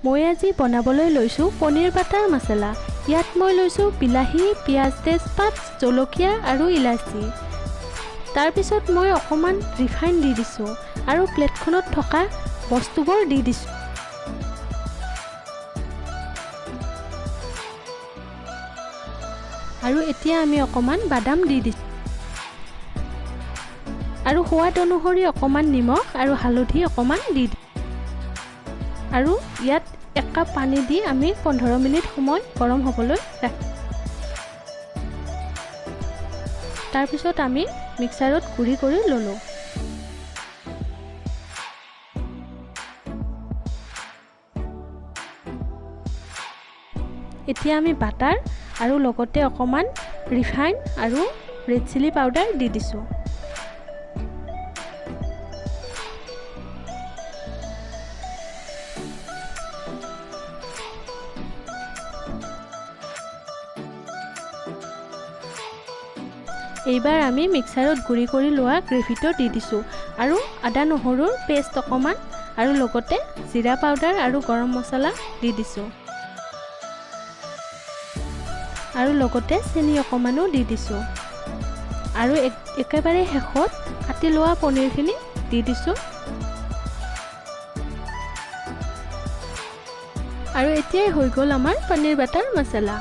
মই আজি বনাবলৈ লৈছোঁ পনীৰ বাটাৰ মছলা। ইয়াত মই লৈছোঁ বিলাহী, পিঁয়াজ, তেজপাত, জলকীয়া আৰু ইলাচি। তাৰপিছত মই অকণমান ৰিফাইন দি দিছোঁ আৰু প্লেটখনত থকা বস্তুবোৰ দি দিছোঁ। আৰু এতিয়া আমি অকণমান বাদাম দি দিছোঁ আৰু সোৱাদ অনুসৰি অকণমান নিমখ আৰু হালধি অকণমান দি দিছোঁ। আৰু ইয়াত এক কাপ পানী দি আমি 15 মিনিট সময় গৰম হ'বলৈ ৰাখিম। তাৰপিছত আমি মিক্সাৰত গুড়ি কৰি ল'লোঁ। এতিয়া আমি বাটাৰ আৰু লগতে অকণমান ৰিফাইন আৰু ৰেড চিলি পাউডাৰ দি দিছোঁ। এইবাৰ আমি মিক্সাৰত গুড়ি কৰি লোৱা গ্ৰেভিটো দি দিছোঁ আৰু আদা নহৰুৰ পেষ্ট অকণমান আৰু লগতে জিৰা পাউডাৰ আৰু গৰম মছলা দি দিছোঁ আৰু লগতে চেনি অকণমানো দি দিছোঁ। আৰু একেবাৰে শেষত কাটি লোৱা পনীৰখিনি দি দিছোঁ। আৰু এতিয়াই হৈ গ'ল আমাৰ পনীৰ বাটাৰ মছলা।